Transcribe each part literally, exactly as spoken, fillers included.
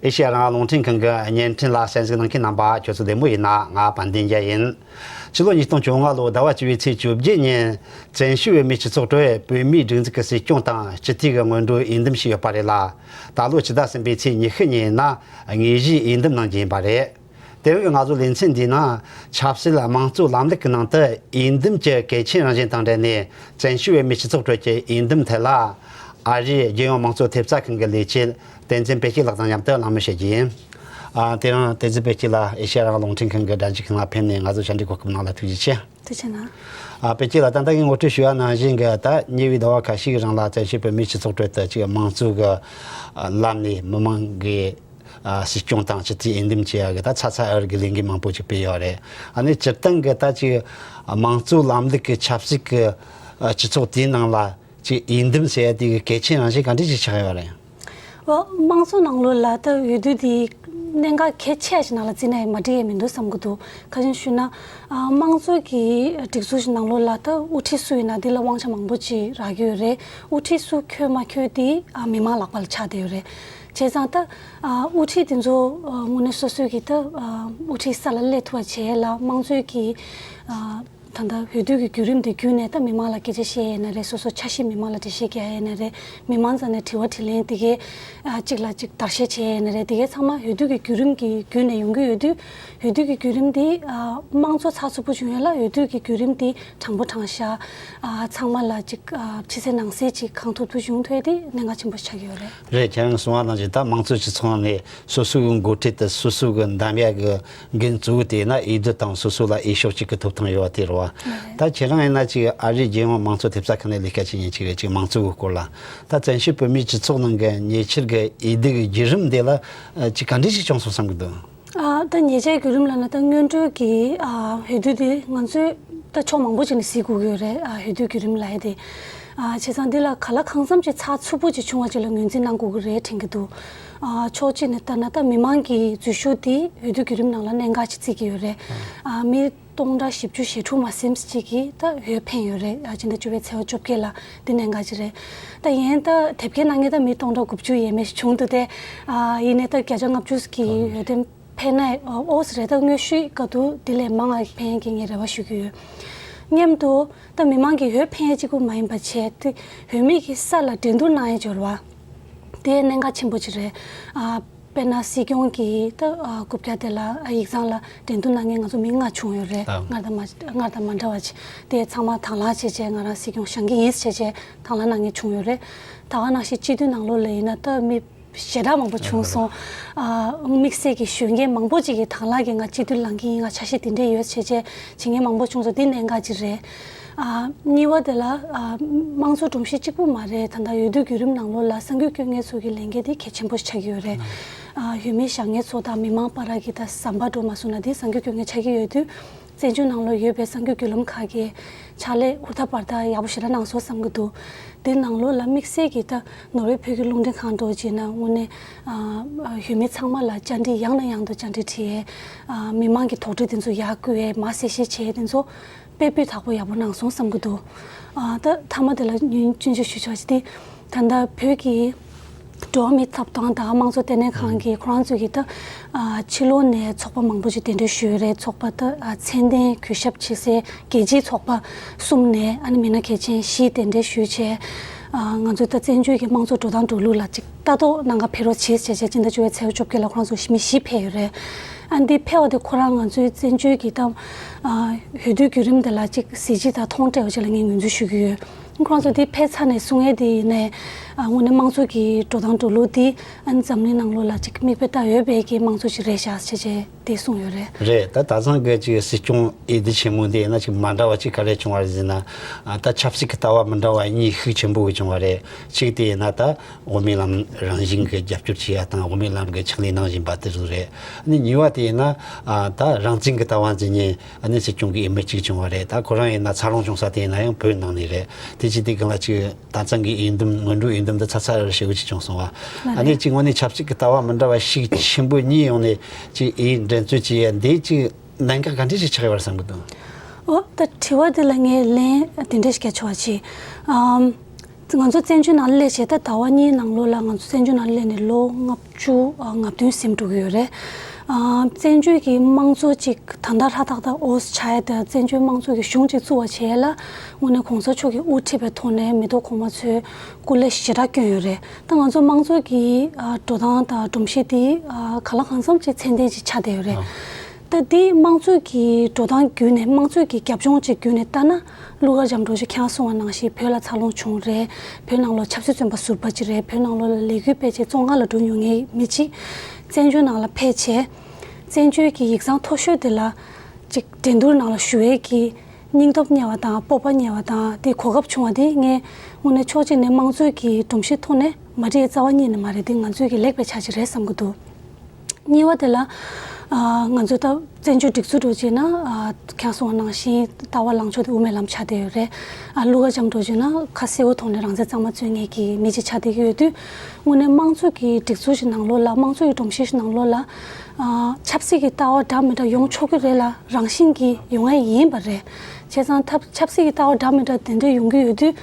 ཨེ་ཤེ་ཡ་རང་དབང་རླུང་འཕྲིན་ཁང་གི་བརྙན་འཕྲིན་ལ་གསན་གཟིགས་གནང་མཁན་རྣམ་པ་ཁྱོད་ཚོ་བདེ་མོ་ཡིན་ན། ང་དཔལ་ལྡན་རྒྱལ་ཡིན། ཕྱི་ལོ་ཉིས་སྟོང་བཅོ་ལྔ་ལོའི་ཟླ་བ་བཅུ་པའི་ཚེས་བཅོ་བརྒྱད་ཉིན་བཙན་བྱོལ་བོད་མིའི་སྤྱི་ཚོགས་ཁྲོད་བོད་མིའི་སྒྲིག་འཛུགས་ཀྱི་སྲིད་སྐྱོང་དང་སྤྱི་འཐུས་ཀྱི་སྔོན་འགྲོའི་འོས་འདེམས་ཞིག་ཡོད་པ་རེད་ལ། ད་ལོ་ཕྱི་ཟླ་གསུམ་པའི་ཚེས་ཉི་ཤུ་ཉིན་ཡིན་ན་དངོས་གཞིའི་འོས་འདེམས་གནང་རྒྱུ་ཡིན་པ་རེད། དེ་རིང་གི་ང་ཚོའི་ལེ་ཚན་འདིའི་ནང་ཆབ་སྲིད་དམངས་གཙོའི་ལམ་ལུགས་ཀྱི་ནང་དུ་འོས་འདེམས་ཀྱི་གལ་ཆེན་རང་བཞིན་དང་འབྲེལ་ནས། བཙན་བྱོལ་བོད་མིའི་སྤྱི་ཚོགས་ཁྲོད་ཀྱི་འོས་འདེམས་ཐད་ལ། ཨ་རིའི་རྒྱལ་ཡོངས་དམངས་གཙོ་ཐེབས་རྩ་ཁང་གི་ལས་བྱེད་བསྟན་འཛིན་དཔལ་སྐྱིད་ལགས་དང་མཉམ་དུ་གླེང་མོལ་བྱེད་ཀྱི་ཡིན། ཨ། དེ་རིང་བསྟན་འཛིན་དཔལ་སྐྱིད་ལགས་ཨེ་ཤེ་ཡ་རང་དབང་རླུང་འཕྲིན་ཁང་གི་སྒྲ་འཇུག་ཁང་ལ་ཕེབས་ནས་ང་ཚོ་ཕྱག་འབྲེལ་གོ་སྐབས་གནང་ལ་ཐུགས་རྗེ་ཆེ། ཐུགས་རྗེ་གནང་། ཨ། དཔལ་སྐྱིད་ལགས། ད་ལྟ་ངས་ངོ་སྤྲོད་ཞུས་པ་ནང་བཞིན་གྱི། ད་ཉེ་བའི་ཟླ་བ་ཁ་ཤས་ཀྱི་རིང་ལ་བཙན་བྱོལ་བོད་མིའི་སྤྱི་ཚོགས་ཁྲོད་དུ་ཅིག་དམངས་གཙོ་གི་ལམ་ནས་མི་མང་གི་ཨ། སྲིད་སྐྱོང་དང་སྤྱི་འཐུས་འོས་འདེམས་བྱེད་ཡག་གི་ད་ཚ་ཚ་འུར་འུར་གྱི་ལས་འགུལ་མང་པོ་ཅིག་སྤེལ་ཡོད་རེད། ཨ་ནི་སྤྱིར་བཏང་གི་ད་ཅིག་དམངས་གཙོའི་ལམ་ལུགས་ཀྱི་ཆབ་སྲིད་ཀྱི་ཨ། སྤྱི་ཚོགས་དེའི་ནང་ལ་ཅིག་འོས་འདེམས་ཟེར་ཡ་དེ་གི་གལ་ཆེན་རང་བཞིན་ག་འདྲ་ཞིག་ཆགས་ཡོད་རེད། ཨོ། དམངས་གཙོ་ནང་ལོགས་ལ་ད་འོས་བསྡུ་དེ་གནད་འགག་གལ་ཆེ་ཞིག་ནང་ལ་བརྩིས་ན་ཡང་མ་འགྲིག་ཡ་མི་འདུག་བསམ་གྱི་འདུག་ག་རེ་ཞུ་ན། ཨ། དམངས་གཙོ་གི་སྒྲིག་འཛུགས་ཤིག་ནང་ལོགས་ལ་ད་དབུ་ཁྲིད་སུ་ཡིན་ན་དེ་ལ་དབང་ཆ་མང་པོ་ཅིག་རག་གི་ཡོད་རེད། དབུ་ཁྲིད་སུ་འཁྱོལ་མ་འཁྱོལ་དེ་ཨ། མི་མང་ལག་པ་ལ་ཆགས་བསྡད་ཡོད་རེད། བྱས་ཙང་ད་ཨ། དབུ་ཁྲིད་དེ་ཚོ་ཨ། དངོས་གནས་སོ་སོའི་གི་ད་ཨ། དབུ་ཁྲིད་ས་ལ་སླེབས་ཐུབ་པ་བྱས་ལ་དམངས་གཙོའི་གི་ཨ། ད་ལྟ་འོས་བསྡུ་གི་བརྒྱུད་རིམ་དེ་བརྒྱུད་ནས་ད་མི་མང་ལ་སྐད་ཆ་བཤད་ཡས་ན་རེད། སོ་སོ་འཆར་གཞི་མི་མང་ལ་འགྲེལ་བཤད་རྒྱག་ཡས་ན་རེད། མི་མང་རྩ་ནས་དྲི་བ་དྲིས་ལན་དེ་གའི་ཨ། གཅིག་ལ་གཅིག་བརྡར་ཤ་བྱས་ཡས་ན་རེད། དེ་གའི་ཚང་མ་འོས་བསྡུ་གི་བརྒྱུད་རིམ་གི་བརྒྱུད་ནས་ཡོང་གི་ཡོད་དུས། འོས་བསྡུ་གི་བརྒྱུད་རིམ་དེ་ཨ། དམངས་གཙོ་ཚགས་ཚུད་པོ་བྱུང་ཡས་ལ་འོས་བསྡུ་གི་བརྒྱུད་རིམ་དེ་དྲང་པོ་དྲང་བཞག་ཨ། ཚང་མ་ལ་ཅིག་ཨ། ཕྱི་གསལ་ནང་གསལ་ཅིག་གང་ཐུབ་ཐུབ་བྱུང་ཐུབ་ཡ་དེ་གནད་འགག་ཆེན་པོ་ཆགས་ཀྱི་ཡོད་རེད། རེད། ཁྱེད་རང་གསུངས་པ་ནང་བཞིན་ད་དམངས་གཙོའི་སྤྱི་ཚོགས་ནང་ནས་སོ་སོའི་འགོ་ཁྲིད་དེ་སོ་སོ་གི་འདེམས་ཡག་གི་འགན་གཙོ་བོ་དེ་ཡིན་ན་འོས་བསྡུ་དང་སོ་སོ་ལ་འོས་ཤོག་གཅིག་གི་ཐོབ་ཐང་ཡོད་པ་དེ་རེད་བ། ད་ཁྱེད་རང་ཡིན་ན་ཅིག་ཨ་རིའི་རྒྱལ་ཡོངས་དམངས་གཙོ་ཐེབས་རྩ་ཁང་ནས་ལས་ཀ་བྱེད་མཁན་ཅིག་རེད། ཅིག་དམངས་གཙོ་གི་སྐོར་ལ། ད་བཙན་བྱོལ་བོད་མིའི་སྤྱི་ཚོགས་ནང་གི་ཉེ་ཆར་གི་འོས་བསྡུ་གི་བརྒྱུད་རིམ་དེ་ལ་ཅིག་ག་འདྲ་ཞིག་བྱུང་སོང་བསམ་གྱི་འདུག་ཨ། ད་ཉེ་ཆར་བརྒྱུད་རིམ་ལབ་ན་ད་སྔོན་འགྲོའི་གི་ཨ། འོས་བསྡུ་དེ་ང་ཚོས་ད་ཕྱོགས་མང་པོ་ཅིག་ནས་གཟིགས་དགོས་ཀྱི་ཡོད་རེད། ཨ། འོས་བསྡུ་བརྒྱུད་རིམ་ལབ་ཡ་དེ། ཨ། བྱས་ཙང་འདི་ལ་ག་ལ་གང་འཚམ་ཅིག་ཚགས་ཚུད་པོ་ཅིག་བྱུང་བ་ཅིག་ལ་ངོས་འཛིན་གནང་དགོས་ཀྱི་རེད་དྲན་གྱི་འདུག་ཨ། ཕྱོགས་གཅིག་ནས་ལྟ་ན་ད་མི་མང་གི་འཛུལ་ཞུགས་དེ་འོས་བསྡུ་བརྒྱུད་རིམ་ནང་ལ་གནད་འགག་ཅིག་བརྩི་གི་ཡོད་རེད། ཨ། མི་སྟོང་ཕྲག་བཞི་བཅུ་ཞེ་དྲུག་མ་ཟིན་ཅིག་གིས་ད་འོས་འཕེན་ཡོད་རེད། ཨ། ཕྱི་ཟླ་བཅུ་པའི་ཚེས་པ་བཅོ་བརྒྱད་ལ་འདི་གནད་འགག་ཅིག་རེད། ད་ཡིན་ད་དེབ་སྐྱེལ་གནང་མཁན་ད་མི་སྟོང་ཕྲག་དགུ་བཅུ་ཡས་མས་ཤིག་བྱུང་འདུག་སྟེ། ཨ། ཡིན་ནའི་ད་བརྒྱ་ཆ་ལྔ་བཅུ་གི་འོས་འདེམས་འཕེན་ན་ཨོ་ཙི་རེད། ད་དངོས་ཤུགས་ག་དུས་འདི་ལས་མང་ང་འཕེན་གྱི་ངས་རེ་བ་ཞུ་གི་ཡོད། མཉམ་དུ་ད་མི་མང་གི་འོས་འཕེན་གཅིག་པུ་མ་ཡིན་པ་བྱས་ཏེ་འོས་མི་གི་ས་ལ་འགྲན་བསྡུར་གནང་ཡས་འབྱོར་བ་དེ་གནད་འགག་ཆེན་པོ་ཅིག་རེད། ཨ། དཔེར་ན་སྲིད་སྐྱོང་གི་ད་ཨ། རྐུབ་བཀྱག་དེ་ལ་ཨ། ཡིག་ཚང་ལ་འགྲན་བསྡུར་གནང་མཁན་ང་ཚོ་མི་ལྔ་བྱུང་ཡོད་རེད། ཨ། སྔར་དང་མ་སྔར་དང་མ་འདྲ་བ་ཅིག་དེ་ཚང་མ་དང་བླངས་བྱས་བྱས་ང་རང་སྲིད་སྐྱོང་བཞེངས་ཀྱི་ཡིན་ཟེར་བྱས་བྱས་དང་བླངས་གནང་མཁན་བྱུང་ཡོད་རེད། ད་ག་ནང་བཞིན་སྤྱི་འཐུས་ནང་ལོགས་ལ་ཡིན་ན་ད་མི་ཞེ་དྲག་མང་པོ་བྱུང་སོང་། ཨ། དམིགས་བསལ་གྱི་གཞོན་སྐྱེས་མང་པོ་ཅིག་གིས་དང་བླངས་ཀྱིས་ང་སྤྱི་འཐུས་ལངས་ཀྱི་ཡིན། ང་འཆར་གཞི་འདི་འདྲས་ཡོད་བྱས་བྱས་བྱེད་མཁན་མང་པོ་བྱུང་སོང་། འདི་གནད་འགག་ཅིག་རེད། ཨ། གཉིས་པ་དེ་ལ་ཨ། དམངས་གཙོ་སྒྲོམ་གཞི་གཅིག་པུ་མ་རེད། ད་ལྟ་འོས་བསྡུ་བརྒྱུད་རིམ་ནང་ལོགས་ལ་གསར་འགོད་སྐྱོད་མཁན་ཚོ་གི་ལས་འགན་དེ་གལ་ཆེན་པོ་ཞིག་ཆགས་ཀྱི་ཡོད་རེད། ཨ། འོས་མི་བཞེངས་མཁན་ཚོ་དང་མི་མང་བར་གྱི་ད་ཟམ་པ་འགྲོ་མ་སོང་ན་དེ་གསར་འགོད་སྐྱོད་མཁན་ཆགས་ཀྱི་ཡོད་དུས། བཙན་བྱོལ་ནང་ལོགས་ཡོད་པའི་གསར་འགོད་བརྒྱུད་ལམ་ཁག་གིས་ཕྱག་ལས་ཧུར་ཐག་འབད་ཐག་ཡག་པོ་ཞེ་དྲག་གནང་སོང་བསམ་གྱི་འདུག་དེ་ནང་ལོགས་ལ་དམིགས་བསལ་གྱིས་ད་ནོར་ཝེ་བོད་ཀྱི་རླུང་འཕྲིན་ཁང་འདྲ་བོ་བྱས་ན་དངོས་གནས་ཨ་འོས་མི་ཚང་མ་ལ་བཅར་འདྲི་ཡང་ནས་ཡང་དུ་བཅར་འདྲི་དྲིས་ཡས། ཨ་མི་མང་གི་དོགས་འདྲི་དེ་ཚོ་ཡར་བསྐུལ་ཡས་མར་གསལ་བཤད་བྱས་ཡས་དེ་ཚོ་དཔེ་སྤུས་དག་པོ་ཡག་པོ་གནང་སོང་བསམ་གྱི་འདུག་ཨ་ད་མཐའ་མ་དེ་ལ་སྙིང་སྐྱོན་བརྗོད་ཞུ་ཆོག་ཅིག་དེ་ད་ལྟ་བོད་ཀྱི་འགྲོ་བ་མིའི་ཐོབ་ཐང་དང་དམངས་གཙོ་ལྟེ་གནས་ཁང་གིས་ཁོ་རང་ཚོ་གིས་ད་ཨ་ཕྱི་ལོགས་ནས་ཚོགས་པ་མང་པོ་ཅིག་གདན་འདྲེན་ཞུས་ཡོད་རེད། ཚོགས་པ་ད་ཨ་ཚད་ལྡན་གུས་ཞབས་བྱེད་སའི་རྒྱལ་སྤྱིའི་ཚོགས་པ་གསུམ་ནས་ཨ་ནི་མི་སྣ་གལ་ཆེན་བཞི་གདན་འདྲེན་ཞུས་བྱས། ཨ་ང་ཚོས་ད་བཙན་བྱོལ་གྱི་དམངས་གཙོ་འགྲོ་སྟངས་འགྲོ་ལུགས་ལ་ཅིག་ལྟ་རྟོག་གནང་ག་ཕེབས་རོགས་བྱེད་ཅེས་བྱས་སྤྱི་ཟླ་བཅུ་པའི་ཚེས་བཅོ་བརྒྱད་ལ་ཁོ་རང་ཚོ་མི་བཞི་ཕེབས་ཡོད་རེད། ཨ་འདི་ཕེབས་པ་དེ་ཁོ་རང་ང་ཚོའི་བཙན་བྱོལ་གྱི་ད་ཨ་འོས་བསྡུའི་བརྒྱུད་རིམ་དེ་ལ་ཅིག་གཟི་བརྗིད་དང་མཐོང་སྤྲད་པ་ཅིག་ལ་ངས་ངོས་འཛིན་ཞུ་གི་ཡོད། ཁོ་རང་ཚོ་འདི་ཕེབས་ཚར་ནས་གསུང་ཡས་དེ་ཡིན་ནའི་ཨ་དངོས་གནས་དམངས་གཙོ་གི་འགྲོ་སྟངས་འགྲོ་ལུགས་འདི་ཨ་འཛམ་གླིང་ནང་ལོགས་ལ་ཅིག་མིག་དཔེ་ལྟ་འོས་པའི་གི་དམངས་གཙོ་ཞིག་རེད་ཤག་ཅེས་བྱས། དེ་གསུངས་ཡོད་རེད། རེད། ད་ད་ཐེངས་ཀྱི་ཅིག་སྲིད་སྐྱོང་འོས་བསྡུ་ཆེན་མོ་འདི་ཡིན་ན་ཅིག་མ་འདྲ་བ་ཅིག་ག་རེ་བྱུང་བ་རེད་ཟེར་ན། ཨ་ད་ཆབ་སྲིད་ཀྱི་ལྟ་བ་མི་འདྲ་བ་གཉིས་ཤུགས་ཆེན་པོ་གི་བྱུང་བ་རེད། གཅིག་དེ་ཡིན་ན་ད་དབུ་མའི་ལམ་རང་བཞིན་གྱི་རྒྱབ་སྐྱོར་བྱེད་ཡ་དང་དབུ་མའི་ལམ་གྱི་ཕྱག་ལས་གནང་བཞིན་པ་དེ་ཚོ་རེད། ཨ་ནི་གཉིས་པ་དེ་ཡིན་ན་ཨ་ད་རང་བཙན་གྱི་ལྟ་བ་འཛིན་མཁན་ཨ་ནི་སྲིད་སྐྱོང་གི་འོས་མི་གཅིག་བྱུང་བ་རེད། ད་ཁོ་རང་ཡིན་ན་འཚར་ལོངས་བྱུང་ས་དེ་ཡིན་ན་ཡང་བོད་ནང་ནས་རེད། དེ་ཅི་སྟེ་གང་ལ་ཅིག་ད་ཐེངས་ཀྱི་འོས་འདེམས་སྔོན་འགྲོའི་འོས་འདེམས་འདི་ཚ་ཚ་ར་ར་ཞེ་པོ་ཅིག་བྱུང་སོང་བ། ཨ་ནི་ཅིག་དངོས་གནས་ཆབ་སྲིད་ཀྱི་ལྟ་བ་མི་འདྲ་བ་ཤུགས་ཆེན་པོ་གཉིས་ཡོང་ནས་ཅིག་འོས་འགྲན་རྩོད་བྱེད་ཡ་འདི་ཅིག་གནད་འགག་ག་འདྲ་ཞིག་ཆགས་ཡོད་རེད་བསམ་གྱི་འདུག་ཨོ་ད་དྲི་བ་འདི་ལ་ངས་ལན་དེ་འདྲ་ཞིག་རྒྱག་ཆོག་པ་ཅིག་ཨམ། ང་ཚོ་བཙན་བྱོལ་ནང་སླེབས་བྱས་ད་ཟླ་བ་གཉིས་ནང་ལོགས་ལ་ང་ཚོ་བཙན་བྱོལ་ནང་སླེབས་ནས་ལོ་ལྔ་བཅུ་ང་བདུན་ཟིན་འགྲོ་གི་ཡོད་རེད། བཙན་བྱོལ་གྱི་དམངས་གཙོ་ཅིག་ད་ལྟ་ལྷ་ཐག་ཐག་འོས་ཆགས་ཡ་དང་བཙན་བྱོལ་དམངས་གཙོ་གི་གཞུང་ཅིག་བཙུགས་པ་བྱས་ལ་དངོས་གནས་གོང་ས་མཆོག་གིས་དབུ་ཁྲིད་པའི་ཐོག་ནས་མི་ཐོག་གོང་མ་ཚོས་སྐུ་ལས་ཞེ་དྲག་བསྐྱོན་ཡོད་རེད། ད་ང་ཚོ་དམངས་གཙོ་གི་འགྲོ་སྟངས་དང་སྒྲོམ་གཞི་དེ་གང་ལ་གང་འཚམ་ཅིག་ཚད་ལྡན་ཅིག་ཆགས་བསྡད་ཡོད་རེད། ད་དེ་དམངས་གཙོ་གི་འགྲོ་སྟངས་བརྒྱུད་ནས་དམངས་གཙོ་གི་རྒྱབ་ལྗོངས་ཅིག་བརྒྱུད་ནས་ལྟ་ན། ཀླུ་མཁར་བྱམས་དྲུང་ཆེ་ཁྱེད་རང་གསུངས་པ་ནང་བཞིན་བོད་ལ་འཚར་ལོངས་བྱུང་རེད། བོད་ནང་ལོགས་ཆབ་སྲིད་བཙོན་པ་ཟུར་པ་ཅིག་རེད། བོད་ནང་ལོགས་ལ་ལས་འགུལ་སྤེལ་བྱས་བཙོན་ཁང་ལ་འགྲོ་མྱོང་མཁན་མི་གཅིག་བཙན་བྱོལ་ནང་ལ་ཕེབས་བྱས། བཙན་བྱོལ་གྱི་ཡིག་ཚང་མཐོ་ཤོས་དེ་ལ་ཅིག་འགྲན་བསྡུར་ནང་ལ་ཞུགས་ཡས་ཀྱི་སྙིང་སྟོབས་རྙེད་པ་དང་སྤོབས་པ་རྙེད་པ་དང་དེ་གོ་སྐབས་བྱུང་བ་དེ་ངས་དངོས་གནས་ཕྱོགས་གཅིག་ནས་དམངས་གཙོའི་གི་སྒྲོམ་གཞི་ཐོག་ནས་མ་འགྲིག་རྩ་བ་ཉིད་ནས་མ་རེད། དེ་ང་ཚོའི་གི་ལེགས་པའི་ཆ་ཅིག་རེད་བསམ་གྱི་འདུག་གཉིས་པ་དེ་ལ། ཨ། ང་ཚོ་ད་བཙན་བྱོལ་སྒྲིག་འཛུགས་འགྲོ་བྱས་ན། ཨ། ཁྱེད་གསུངས་པ་ནང་བཞིན་ལྟ་བ་ལངས་ཕྱོགས་དེ་དབུ་མའི་ལམ་ཆགས་བསྡད་ཡོད་རེད། ཨ། ཀླུ་མཁར་བྱམས་འགྲོ་བྱས་ན་ཁ་གསལ་པོ་ཐོག་ནས་རང་བཙན་གཙང་མ་རྩོད་མཁན་གྱི་མི་ཅིག་ཆགས་བསྡད་ཀྱི་ཡོད་དུས། དངོས་གནས་དམངས་གཙོ་གི་སྒྲིག་འཛུགས་ཤིག་ནང་ལོགས་ལ་དམངས་གཙོ་གི་སྒྲོམ་གཞི་ཞིག་ནང་ལོགས་ལ། ཨ། ཆབ་སྲིད་ཀྱི་ལྟ་བ་འདྲ་མི་འདྲ་ཡོང་ཆོག་གི་རེད་ལ་རང་བཞིན་གྱིས་ཡོང་ཡ་ཡིན་པ་རེད། བྱས་ཙང་ཐབས་ཆབ་སྲིད་ཀྱི་ལྟ་བ་འདྲ་མི་འདྲ་དེ་འདྲ་ཡོང་གི་ཡོད་དུས།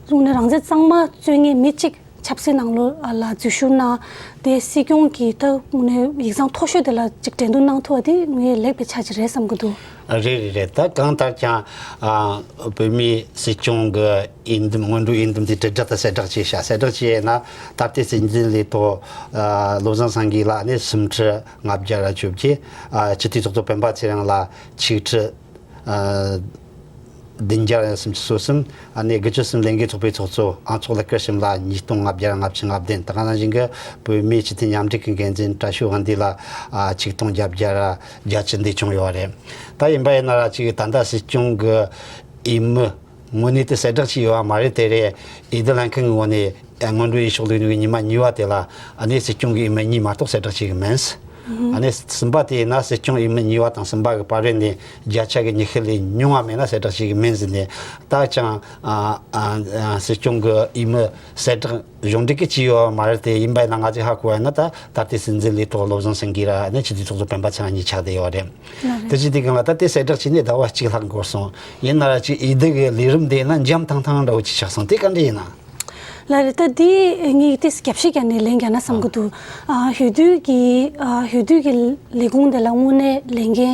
དངོས་གནས་རང་བཙན་གཙང་མ་རྩོད་མཁན་མི་གཅིག་ཆབ་སྲིད་ནང་ལོགས་ལ་འཛུལ་ཞུགས་གནང་། དེ་སྲིད་སྐྱོང་གི་ད་དངོས་གནས་ཡིག་ཚང་མཐོ་ཤོས་དེ་ལ་ཅིག་འགྲན་བསྡུར་གནང་ཐུབ་པ་དེ་དངོས་ཡོད་ལེགས་པའི་ཆ་ཅིག་རེད་བསམ་གྱི་འདུག་ཨ། རེད་རེད་རེད། ད་གང་ལྟར་ཀྱང་། ཨ། བོད་མིའི་སྲིད་སྐྱོང་གི་འོས་འདེམས། སྔོན་འགྲོའི་འོས་འདེམས་དེ་དྲིལ་བསྒྲགས་དང་གསལ་བསྒྲགས་བྱས་ཤག་གསལ་བསྒྲགས་བྱས་ན་ད་ལྟའི་སྲིད་འཛིན་ལས་ཐོག་ཨ། བློ་བཟང་སེང་གེ་ལགས་ནས་སུམ་ཁྲི་ལྔ་བརྒྱ་ར་བཅོ་བརྒྱད། ཨ། སྤྱི་འཐུས་ཚོགས་གཙོ་སྤེན་པ་ཚེ་རིང་ལགས་ཆིག་ཁྲི་ཨ། བདུན་བརྒྱ་སུམ་ཅུ་སོ་གསུམ། ཨ་ནི་དགུ་བཅུ་གསུམ་ལས་འགུལ་ཚོགས་པའི་ཚོགས་གཙོ་ཨང་ཚོགས་ལགས་སྐུ་ཞབས་ལགས་ཉིས་སྟོང་ལྔ་བརྒྱ་ལྔ་བཅུ་ང་བདུན། ད་ག་ནང་བཞིན་གྱི་བོད་མིའི་སྤྱི་འཐུས་མཉམ་འབྲེལ་གྱི་འགན་འཛིན་བཀྲ་ཤིས་དབང་འདུས་ལགས་ཨ། ཆིག་སྟོང་བརྒྱད་བརྒྱ་ར་བརྒྱད་ཅུ་འདི་བྱུང་ཡོད་རེད། ད་ཡིན་པ་ཡིན་ན་ར་ཅིག་ད་ལྟ་སྲིད་སྐྱོང་གི་འོས་མི་དངོས་གནས་དེ་གསལ་བསྒྲགས་བྱས་ཡོད་པ་མ་རེད། དེ་རེད། འོས་བསྡུ་ལྷན་ཁང་གི་ངོས་ནས་སྔོན་འགྲོའི་འོས་ཤོག་བླུགས་ནས་ཉི་མ་གཉིས་པ་དེ་ལ་ཨ་ནི་སྲིད་སྐྱོང་གི་འོས་མི་གཉིས་མ་གཏོགས་གསལ་བསྒྲགས་བྱས་ཀྱི་མིན། ཨ་ནི་གསུམ་པ་དེ་ཡིན་ན་སྲིད་སྐྱོང་འོས་མི་གཉིས་པ་དང་གསུམ་པ་གི་བར་རེ་ནས་བརྒྱ་ཆ་གི་ཉི་ཤུ་ལས་ཉུང་བ་མེད་ན་གསལ་བསྒྲགས་བྱས་ཀྱི་མིན་ཟེར་ནས། ད་ཅང་ཨ་ཨ་ཨ་སྲིད་སྐྱོང་གི་འོས་མི་གསལ་བསྒྲགས་གཞུང་འབྲེལ་གྱི་བྱས་ཡོད་པ་མ་རེད། དེ་ཡིན་པ་ཡིན་ན་ང་ཚོས་ཧ་གོ་བ་ཡིན་ན་ད་ད་ལྟའི་སྲིད་འཛིན་ལས་ཐོག་བློ་བཟང་སེང་གེ་ར་ནས་སྤྱི་འཐུས་ཚོགས་གཙོ་སྤེན་པ་ཚེ་རིང་གཉིས་ཆགས་བསྡད་ཡོད་རེད། ལགས་རེད། དེ་བྱས་དུས་སྒང་ལ་ད་དེ་གསལ་བསྒྲགས་བྱས་ནས་ཟླ་བ་གཅིག་ལྷག་འགོར་སོང་། ཡིན་ན་ར་ཅིག་འོས་བསྡུ་གི་ལས་རིམ་དེ་ཡིན་ན་འཇམ་ཐང་ཐང་འདྲ་བོ་ཅིག་ཆགས་སོང་། དེ་ག་འདྲ་ཡིན་ན། ལགས་རེད། ད་འདི་ངས་ཏོག་ཙམ་རྒྱབ་བཤད་བརྒྱབ་ནས་ལན་རྒྱག་ན་བསམ་གྱི་འདུག་ཨ། འོས་བསྡུ་གི་ཨ། འོས་བསྡུ་གི་ལས་ཁུངས་དེ་ལ་དངོས་གནས་ལས་འགན་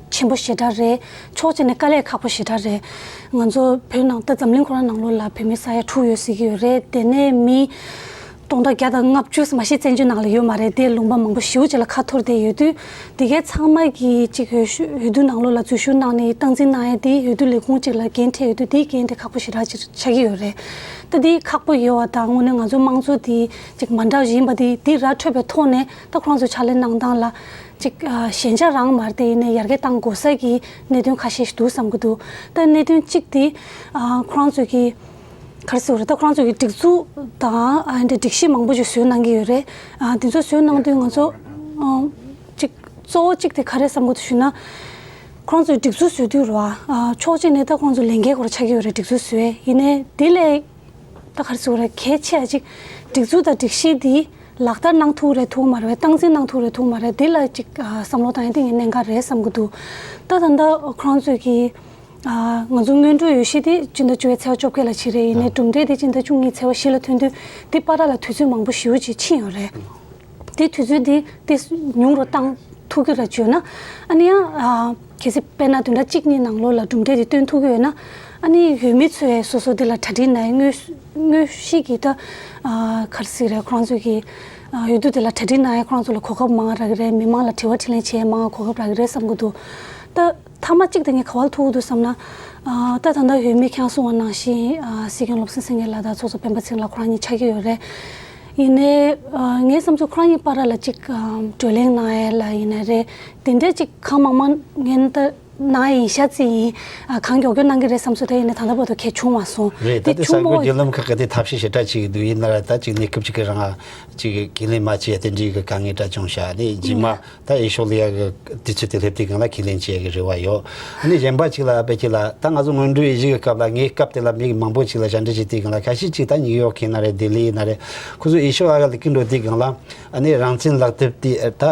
ཆེན་པོ་ཞེ་དྲག་རེད། ཕྱོགས་གཅིག་ནས་དཀའ་ལས་ཁག་པོ་ཞེ་དྲག་རེད། ང་ཚོ་བོད་ནང་ད་འཛམ་གླིང་ཁོ་རང་ནང་ལོགས་ལ་བོད་མི་ས་ཡ་དྲུག་ཡོད་ཟེར་གྱི་ཡོད་རེད། དེ་ནས་མི་སྟོང་ཕྲག་བརྒྱ་དང་ལྔ་བཅུ་མ་གཏོགས་བཙན་བྱོལ་ནང་ལ་ཡོད་མ་རེད། དེ་ལུང་པ་མང་པོ་ཞེ་པོ་ཅིག་ལ་ཁ་འཐོར་བསྡད་ཡོད་དུས། དེ་གའི་ཚང་མ་གིས་ཅིག་འོས་ཤོག་འོས་བསྡུ་ནང་ལོགས་ལ་འཛུལ་ཞུགས་གནང་ནས་སྟངས་འཛིན་གནང་ཡས་དེ་འོས་བསྡུ་ལས་ཁུངས་གཅིག་ལ་འགན་འཁྲི་ཡོད་དུས་དེའི་འགན་དེ་ཁག་པོ་ཞེ་དྲག་ཅིག་ཆགས་ཀྱི་ཡོད་རེད། ད་དེ་ཁག་པོ་ཡོད་པ་དང་དངོས་གནས་ང་ཚོའི་དམངས་གཙོ་དེ་ཅིག་མ་འདྲ་བ་ཞིག་ཡིན་པ་དེ་དེ་ར་འཕྲོད་པའི་ཐོག་ནས་ད་ཁོ་རང་ཚོའི་ཕྱག་ལས་གནང་སྟངས་ལ་ཅིག་ཨ། ཞན་ཆ་རང་མ་རེད། དེ་ཡིན་ནའི་ཡར་རྒྱས་གཏང་དགོས་ས་གི་གནད་དོན་ཁ་ཤས་ཤིག་འདུག་བསམ་གྱི་འདུག་ད་གནད་དོན་གཅིག་དེ་ཨ། ཁོ་རང་ཚོ་གི་ག་རེ་ཟེར་དགོས་རེད། ད་ཁོ་རང་ཚོ་གི་སྒྲིག་འཛུགས་དང་ཨ། འདི་སྒྲིག་གཞི་མང་པོ་ཞིག་བཟོས་གནང་གི་ཡོད་རེད། ཨ། དེ་ཚོ་བཟོས་གནང་དུས་ང་ཚོ་ཨ། ཅིག་གཙོ་བོ་གཅིག་དེ་ག་རེ་བསམ་གྱི་འདུག་ཞུས་ན། ཁོ་རང་ཚོས་སྒྲིག་འཛུགས་བཟོས་དུས་རེད་བ། ཨ། ཕྱོགས་གཅིག་ནས་ད་ཁོ་རང་ཚོ་ལས་འགན་ཁོ་རང་ཆགས་ཀྱི་ཡོད་རེད། སྒྲིག་འཛུགས་བཟོས། ཡིན་ནའི་དེ་ལས་ད་ག་རེ་ཟེར་དགོས་རེད། གལ་ཆེ་བ་ཅིག་སྒྲིག་འཛུགས་དང་སྒྲིག་གཞི་འདི་ལག་བསྟར་གནང་ཐུབ་རེད་ཐུབ་མ་རེད། སྟངས་འཛིན་གནང་ཐུབ་རེད་ཐུབ་མ་རེད། དེ་ལ་ཅིག་ཨ། བསམ་བློ་བཏང་ཡ་དེ་ངས་གནད་འགག་རེད་བསམ་གྱི་འདུག་ད་ད་ལྟ་ཁོ་རང་ཚོས་ཀྱི་ཨ། ང་ཚོ་སྔོན་འགྲོའི་འོས་གཞི་དེ་སྤྱི་ཟླ་བཅུ་པའི་ཚེས་པ་བཅོ་བརྒྱད་ལ་ཕྱིན་རེད། ཡིན་ནའི་གྲུབ་འབྲས་དེ་སྤྱི་ཟླ་བཅུ་གཉིས་ཚེས་པ་བཞི་ལ་ཐོན་དུས་དེ་བར་ལ་དུས་ཚོད་མང་པོ་ཞེ་པོ་ཅིག་ཕྱིན་ཡོད་རེད། དེ་དུས་ཚོད་དེ་དེ་ཉུང་རུ་བཏང་ཐུབ་ཀྱི་རེད་བརྗོད་ན། ཨ་ནི་ཡང་ཨ། གལ་སྲིད་དཔེར་ན་བདུན་ཕྲག་གཅིག་གཉིས་ནང་ལོགས་ལ་གྲུབ་འབྲས་དེ་སྟོན་ཐུབ་ཀྱི་ཡོད་ན། ཨ་ནི་འོས་མི་ཚོས་སོ་སོ་དེ་ལ་གྲ་སྒྲིག་གནང་ཡས། དངོས་དངོས་གཞི་གི་ད་ཨ། ག་རེ་ཟེར་རེད། ཁོ་རང་ཚོས་ཀྱི་ཨ། འོས་བསྡུ་དེ་ལ་གྲ་སྒྲིག་གནང་ཡས་ཁོ་རང་ཚོ་ལ་གོ་སྐབས་མང་རག་གི་རེད། མི་མང་ལ་དྲི་བ་དྲིས་ལན་བྱེད་ཡས་མང་གོ་སྐབས་རག་གི་རེད་བསམ་གྱི་འདུག་ད་མཐའ་མ་གཅིག་དེ་ངས་ག་པར་ཐུག་གི་འདུག་བསམ་ན། ཨ། ད་ད་ལྟ་འོས་མི་ཁྱེད་རང་གསུངས་པ་ནང་བཞིན་ཨ། སྲིད་སྐྱོང་བློ་བཟང་སེང་གེ་ལགས་དང་ཚོགས་གཙོ་སྤེན་པ་ཚེ་རིང་ལགས་ཁོ་རང་གཉིས་ཆགས་ཀྱི་ཡོད་རེད། ཡིན་ནའི་ཨ། ངའི་བསམ་ཚུལ་ཁོ་རང་གཉིས་བར་ལ་ཅིག་ཨ། བགྲོ་གླེང་གནང་ཡས་ལ་ཡིན་ན་རེད། དེ་འདྲས་ཅིག་གང་མང་མང་ངན་ད་གནང་ཡས་ཡིན་ཤག་ཙི་ཡིན། ཨ། གང་མགྱོགས་མགྱོགས་གནང་གི་རེད་བསམ་ཚུལ་ད་ཡིན་ནའི་ད་ལྟ་བར་དུ་གལ་བྱུང་མ་སོང་། རེད། ད་དེ་ས་བྱུང་མ་བ་བགོས་བརྒྱུད་ལམ་ཁག་གི་དེ་ཐབས་ཤེས་ཞེ་དྲག་བྱེད་ཀྱི་འདུག་ཡིན་ན་ར་ད་ཅིག་གནས་སྐབས་ཅིག་གི་རང་ཅིག་ཁས་ལེན་མ་བྱས་དེ་འདྲའི་གི་དཀའ་ངལ་འདྲ་བྱུང་ཤག་ཨ་ནི་རྗེས་མ། ད་འོས་ཤོག་བླུག་ཡག་གི་དུས་ཚོད་དེ་སླེབས་དུས་སྒང་ལ་ཁས་ལེན་བྱེད་ཡག་གི་རེ་བ་ཡོད། ཨ་ནི་གཞན་པ་ཅིག་ལ་ཕལ་ཆེར་ལ་ད་ང་ཚོ་སྔོན་འགྲོའི་འོས་གཞི་གི་སྐབས་ལ་ངའི་སྐབས་དེ་ལ་མི་མང་པོ་ཅིག་ལ་ཞལ་འདྲི་བྱེད་དུས་སྒང་ལ་ཁ་ཤས་ཅིག་ད་ནིའུ་ཡོག་ཡིན་ན་རེད། ལྡི་ལི་ཡིན་ན་རེད། ཁོ་ཚོ་འོས་ཤོག་ཨ་ག་བླུག་གི་འགྲོ་དུས་སྒང་ལ་ཨ་ནི་རང་བཙན་ལག་དེབ་དེ་ད་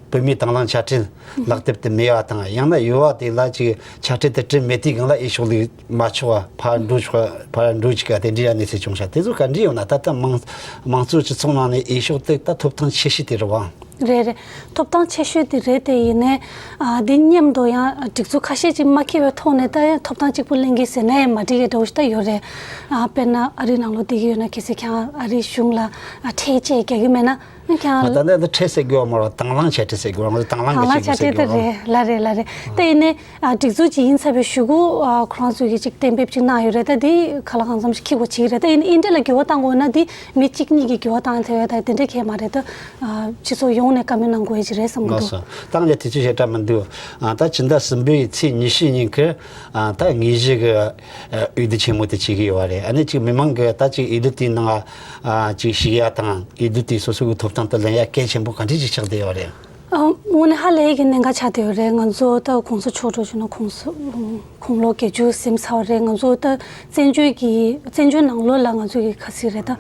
བོད་མིའི་དང་བླངས་དཔྱ་ཁྲལ་ལག་དེབ་དེ་མེད་པ་དང་ཡང་ན་ཡོད་པ་དེ་ལ། ད་ཅིག་ཆ་སྤྲད་དེ་སྤྲད་མེད་དུས་སྒང་ལ་འོས་ཤོག་ལས་མ་ཆོག་པ་ཕར་འགྲོ་ཆོག་པ་ཕར་འགྲོ་ཅིག་ག་དེ་འདྲའི་ཡ་གནས་ཚུལ་བྱུང་ཤག་དེ་ཚོ་ག་འདྲ་ཡོད་ན། ད་ལྟ་མང་མང་གཙོ་སྤྱི་ཚོགས་ནང་ནས་འོས་ཤོག་དེ་ད་ཐོབ་ཐང་ཆེ་ཤོས་དེ་རེད་བ། རེད་རེད། ཐོབ་ཐང་ཆེ་ཤོས་དེ་རེད། དེ་ཡིན་ནའི་ཨ་དེ་མཉམ་དུ་ཡང་སྒྲིག་འཛུགས་ཁ་ཤས་ཅིག་མ་འཁྱེར་བའི་ཐོག་ནས་ད་ཡང་ཐོབ་ཐང་གཅིག་པུ་ལེན་གྱི་ཟེར་ན་ཡང་མ་འགྲིག་གི་འདྲ་བོ་ཞིག་ད་ཡོད་རེད། ཨ་དཔེར་ན་ཨ་རིའི་ནང་ལོགས་བསྡད་ཀྱི་ཡོད་ན་གལ་སྲིད་ཁྱེད་རང་ཨ་རིའི་གཞུང་ལ་ཨ་ཁྲལ་བཅད་རྒྱག་གི་མེད་ན་ཁྱེད་རང་ད་ལྟ་ད་ཁྲལ་ཟེར་དགོས་པ་མ་རེད། དང་བླངས་བྱས་ཁྲལ་ཟེར་དགོས་པ་མ་རེད། དང་བླངས་དང་བླངས་ཀྱི་བྱས་ཁྲལ་ཟེར་དེ་དགོས་རེད། ལ་རེད་ལ་རེད། དེ་ཡིན་ནའི་ཨ་སྒྲིག་འཛུགས་ཅིག་ཡིན་ཚར་བའི་གཞུག་གུ་ཨ་ཁོ་རང་ཚོས་ཀྱི་ཅིག་གཏན་འབེབས་ཅིག་གནང་ཡོད་རེད། ད་དེ་ག་ལ་གང་འཚམ་ཞིག་འཁྱེར་དགོས་བྱེད་ཀྱི་རེད། ད་ཡིན་ནའི་འདི་འདྲ་ལ་འགྱུར་བ་གཏང་དགོས་ན་དེ་མི་གཅིག་གཉིས་ཀྱིས་འགྱུར་བ་བཏང་ཐུབ་ཡ་ད་དེ་འདྲ་གང་ཡང་མ་རེད། ད་ཨ་སྤྱི་ཚོགས་ཡོངས་ནས་བཀའ་མོལ་གནང་དགོས་ཡ་ཅིག་རེད་བསམ་གྱི་ལགས་འདུག་སོ། ད་ང་ཚོ་དུས་ཚོད་ཞེ་དྲག་མི་འདུག་ཨ་ད་ཕྱི་ཟླ་གསུམ་པའི་ཚེས་ཉི་ཤུ་ཉིན་ཁེར་ཨ་ད་དངོས་གཞི་གི་ཨ་འོས་བསྡུ་ཆེན་མོ་དེ་བྱེད་ཀྱི་ཡོད་པ་རེད། ཨ་ནི་ཅིག་མི་མང་གི་ད་ཅིག་འོས་བསྡུ་དེའི་ནང་ཨ་ཅིག་ཞུགས་ཡ་དང་འོས་བསྡུ་དེ་སོ་སོ་གི་ཐོབ་ཐང་དེ་ལེན་ཡ་གལ་ཆེན་པོ་ག་འདྲ་ཅིག་ཆགས་བསྡད་ཡོད་རེད། ཨ་དངོས་གནས་ཧ་ལས་ཀྱི་གནད་འགག་ཆགས་བསྡད་ཡོད་རེད། ང་ཚོ་ད་གོང་ས་མཆོག་སྤྲུལ་བྱུང་ན་གོང་ས་དགུང་ལོ་བརྒྱད་ཅུ་ཟིན་ཚར་བ་རེད། ང་ཚོ་ད་བཙན་བྱོལ་གྱི་བཙན་བྱོལ་ནང་ལོགས་ལ་ང་ཚོ་གི་ག་ཟེར་རེད། ད་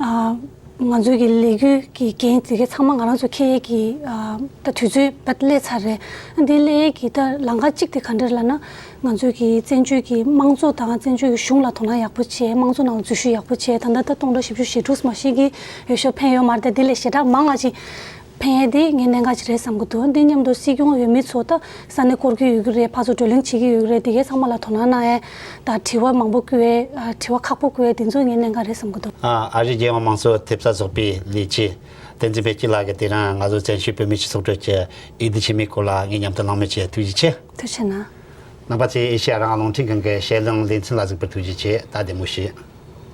ཨ་ང་ཚོ་གི་ལས་འགུལ་གྱི་འགན་དེ་གའི་ཚང་མ་ང་རང་ཚོ་འཁྱེར་ཡས་ཀྱི་ཨ་ད་དུས་ཚོད་བར་སླེབས་ཚར་རེད། འདི་སླེབས་ཡས་ཀྱི་ད་ལམ་ཁ་གཅིག་དེ་ག་འདྲ་ལབ་ན། ང་ཚོ་གི་བཙན་བྱོལ་གྱི་དམངས་གཙོ་དང་བཙན་བྱོལ་གྱི་གཞུང་ལ་དོ་སྣང་ཡག་པོ་བྱས། དམངས་གཙོ་ནང་ལ་འཛུལ་ཞུགས་ཡག་པོ་བྱས། ད་ལྟ་ད་སྟོང་ཕྲག་བཞི་བཅུ་ཞེ་དྲུག་མ་ཞིག་གིས་འོས་ཤོག་འཕེན་ཡོད་མ་རེད། ད་འདི་ལས་ཞེ་དྲག་མང་བ་ཅིག་འཕེན་ཡས་དེ་ངའི་གནད་འགག་ཅིག་རེད་བསམ་གྱི་འདུག་འདི་མཉམ་དུ་སྲིད་སྐྱོང་འོས་མི་ཚོ་ད་ས་གནས་སྐོར་གྱི་ཡོད་ཀྱི་རེད། ཕར་ཚུར་བགྲོ་གླེང་བྱེད་ཀྱི་ཡོད་ཀྱི་རེད། དེ་གའི་ཚང་མ་ལ་དོ་སྣང་གནང་ཡས་དང་དྲི་བ་མང་པོ་བསྐུལ་ཡས་ཨ་དྲི་བ་ཁག་པོ་བསྐུལ་ཡས་དེ་ཚོ་ངའི་གནད་འགག་རེད་བསམ་གྱི་འདུག་ཨ་ཨ་རིའི་རྒྱལ་ཡོངས་དམངས་གཙོ་ཐེབས་རྩ་ཚོགས་པའི་ལས་བྱེད་བསྟན་འཛིན་དཔལ་སྐྱིད་ལགས་ཀྱིས་དེ་རིང་ང་ཚོ་བཙན་བྱོལ་བོད་མིའི་སྤྱི་ཚོགས་ཁྲོད་ཀྱི་འོས་བསྡུ་ཆེན་མོའི་སྐོར་ལ་ངའི་མཉམ་དུ་གླེང་མོལ་བྱས། ཐུགས་རྗེ་ཆེ། ཐུགས་རྗེ་གནང་། ནང་པ་ཚོས་ཨེ་ཤེ་ཡ་རང་དབང་རླུང་འཕྲིན་ཁང་གི་ཞལ་ལུང་ལེ་ཚན་ལ་གཟིགས་པར་ཐུགས་རྗེ་ཆེ། ད་བདེ་མོ་བྱོས།